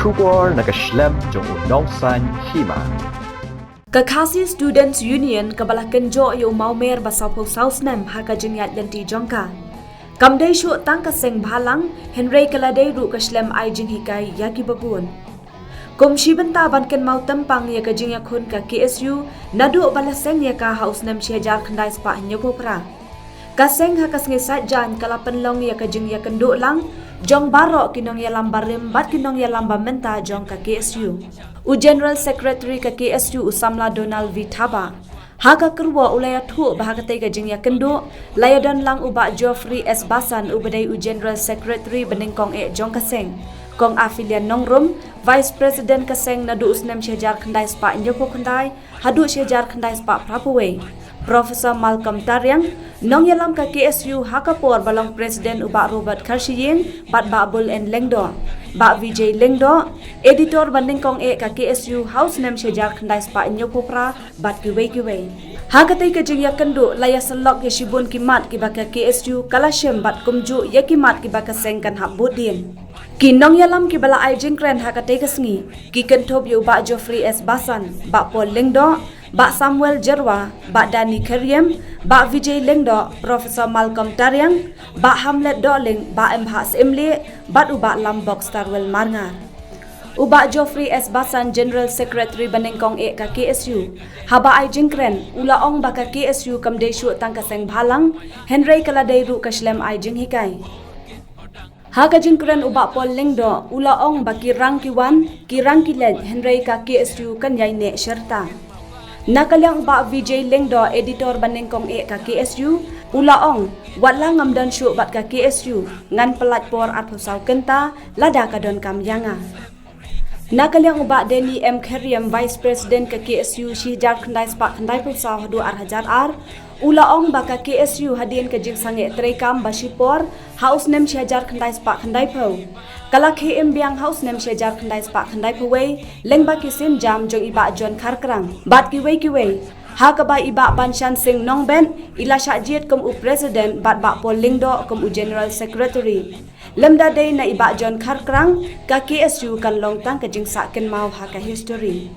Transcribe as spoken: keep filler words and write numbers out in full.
Khubor na ka shlem jong u Nongsaiñ Hima. Ka Khasi Students Union kaba la kynjoh ïa u mawmer ba sawphew saw snem ha ka jingïaid lynti jong ka, kam dei shuh tang ka seng bhalang, hynrei ka la dei ruh ka shlem ai jinghikai ïa kiba bun. Kum shi bynta ban kynmaw tympang ïa ka jingïakhun ka K S U naduh ba la seng ïa ka ha u snem shi hajar khyndai spah hynñiewphew phra, ka seng ha ka sngi Saitjaiñ ka la pynlong ïa ka jingïakynduh lang jong baroh ki nongïalam barim bad ki nongïalam ba mynta jong ka K S U. U General Secretary ka K S U, u samla Donald V Thabah, ha ka kyrwoh u la ïathuh ba ha katei ka jingïakynduh la ïadon lang u Bah Geoffrey S Basan uba dei u General Secretary banyngkong eh jong ka seng, Kong Aphelian Nongrum, Vice President ka seng naduh u snem shi hajar khyndai spah hynñiewphew khyndai haduh shi hajar khyndai spah phraphew wei, Professor Malcolm Tariang, nongïalam ka K S U ha ka por ba long President u Bah Robert Kharshiing bad Bah Bul N Lyngdoh, Bah Vijay Lyngdoh, Editor banyngkong eh ka K S U ha u snem shi hajar khyndai spah hynñiewphew phra bad kiwei kiwei. Ha katei ka jingïakynduh la ïasyllok ïa shibun ki mat kiba ka K S U ka la shim bad kumjuh ïa ki mat kiba ka seng kan hap bud dien. Ki nongïalam kiba la ai jingkren ha katei ka sngi ki kynthup ïa u Bah Geoffrey S Basan, Bah Paul Lyngdoh, Bah Samuel Jyrwa, Bah Danny Kyriem, Bah Vijay Lyngdoh, Professor Malcolm Tariang, Bah Hamlet Dohling, Bah Embhah Syiemlieh bad u Bah Lambok Starwell Marngar. U Bah Geoffrey S Basan, General Secretary banyngkong eh ka K S U, haba ai jingkren u la ong ba ka K S U kam dei shuh tang ka seng bhalang, hynrei ka la dei ruh ka shlem ai jinghikai. Ha ka jingkren u Bah Paul Lyngdoh u la ong ba ki rang ki wan, ki rang ki leit, hynrei ka K S U kan ïai neh shirta. Na ka liang u Bah Vijay Lyngdoh, Editor banyngkong eh ka K S U, u la ong, wat la ngam don shuh bad ka K S U, ngan pyllait por arphew saw kynta lada ka donkam ïa nga. Na ka liang u Bah Danny M Kyriem, Vice President ka K S U shi hajar khyndai spah khyndaiphew saw haduh ar hajar ar, u la ong ba ka K S U hadien ka jingsangeh treikam ba shipor ha u snem shi hajar khyndai spah khyndaiphew, ka la khie im biang ha u snem shi hajar khyndai spah khyndaiphew wei lyngba ki sienjam jong i Bah John Kharkrang bad kiwei kiwei, ha kaba i Bah Banshan Singh Nongbet i la shah jied kum u President bad Bah Paul Lyngdoh kum u General Secretary. Lymda dei na i Bah John Kharkrang, ka K S U kan long tang ka jingsah kynmaw ha ka history.